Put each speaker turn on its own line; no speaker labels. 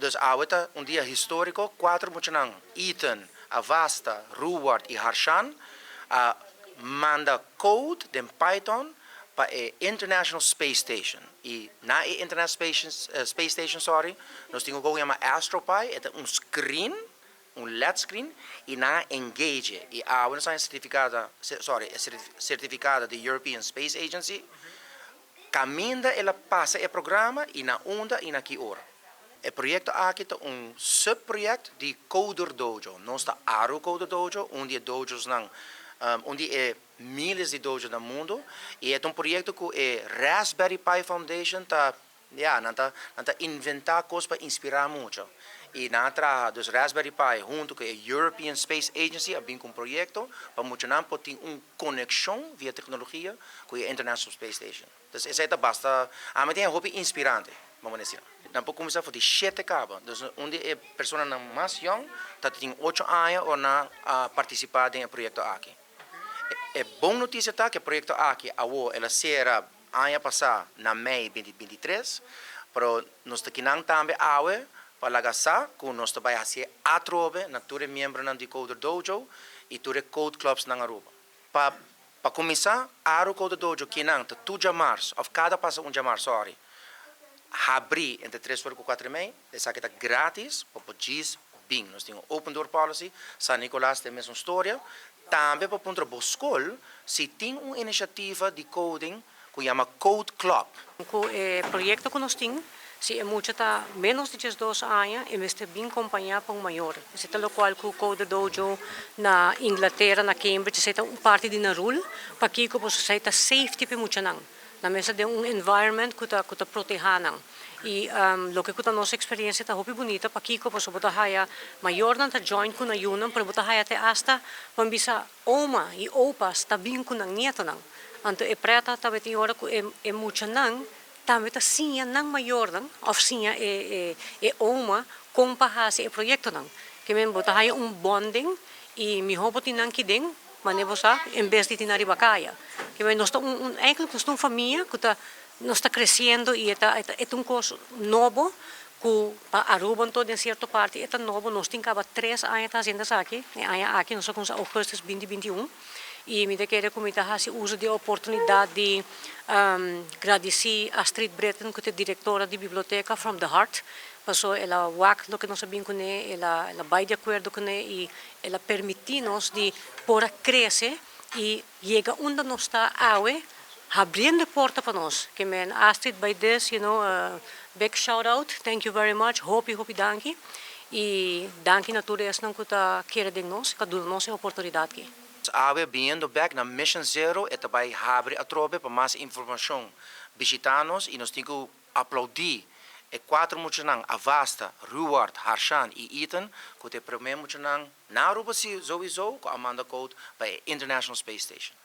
Dus awe ta un dia historico, cuatro muchanan, Ethan, Avasta, Ruward y Harshan, a manda code den Python pa e International Space Station. Y na e International Space Station, sorry, nos tin cu yama AstroPi, e ta un screen, un LED screen, y nan a engage. Y awe nos tin certificado, sorry, certificado di European Space Agency, caminda el a pasa e programa y na unda y na ki ora. E proyecto aki ta un subproject di Coder Dojo. Nos ta Aru Coder Dojo, un di e dojos nan, un di e miles di dojo na mundo. Y e ta un proyecto cu e Raspberry Pi Foundation ta, ja, nan ta inventa cos pa inspira mucho. Y nan a traha, dus Raspberry Pi hunto cu e European Space Agency, a bin cu un proyecto pa muchanan por tin un conexion via tecnologia cu e International Space Station. Dus esey ta basta, ami ta hopi inspirante, ban bisa. Nan por cuminsa for di 7 caba. Dus un di e personanan mas jong, dat tin 8 aña of nan a participa den e proyecto aki. E bon noticia ta cu e proyecto aki, awo, el a cera aña pasa na mei 2023, pero nos ta aki tambe awe pa laga sa cu nos ta bay haci atrobe na tur miembronan di Coder Dojo y tur code clubs na Aruba. Pa cuminsa, Aru Coder Dojo aki nan ta tur diamars, of cada pasa un diamars, sorry, habri entre 3 or y 4 y mei, esaki ta gratis, pa djis bin. Nos tin un open door policy, San Nicolas tin mesun storia. Tambe pa puntra bo scol, si tin un iniciativa di coding cu yama Code Club.
Cu e proyecto cu nos tin, si e mucha ta menos di 12 aña, e mester bin acompaña pa un mayor. Esey ta locual cu Code Dojo na Inglatera, na Cambridge, esey ta un parti di nan rule, pa cu bo esey ta safety pa muchanan. Nan mester di un environment cu ta proteha nan. Y loke cu nos experiencia ta hopi bunita, pa cu bo bo ta haya mayornan ta join cu nan yiunan, pero bo ta haya te hasta ban bisa oma y opas ta bin cu nan nietonan. Anto e preta ta tin ora cu e muchanan tambe ta siña nan mayornan of siña e oma con pa haci e proyectonan. Kiermen bo ta haya un bonding y miho bo tin nan aki den, manera bo sa, en bes di tin nan riba caya. Kiermen nos ta un eigenlijk nos ta un famia cu ta nos ta creciendo y ta un cos nobo cu pa Aruba anto den cierto parti ta nobo. Nos tin caba 3 aña ta haciendo esaki, e aña aki nos a cuminsa augustus 2021 y mi ta kere cu mi ta haci uso di oportunidad di gradici Astrid Bretten, cu ta directora di biblioteca, from the heart, paso el a wak loke nos a bin cune, el a bay di acuerdo cune y el a permiti nos di por a crece y yega unda nos ta awe, habriendo porta pa nos. Kiermen Astrid, by this, big shout out, thank you very much, hopi, hopi danki. Y danki na tur esnan cu ta kere den nos, cu duna nos e oportunidad aki.
Awe biniendo back na Mission Zero, e ta bay habri atrobe pa mas informacion. Bishita nos y nos tin cu aplaudi e cuatro muchanan, Avasta, Ruward, Harshan y Ethan, cu ta e prome muchanan na Aruba sowieso, cu a manda code pa International Space Station.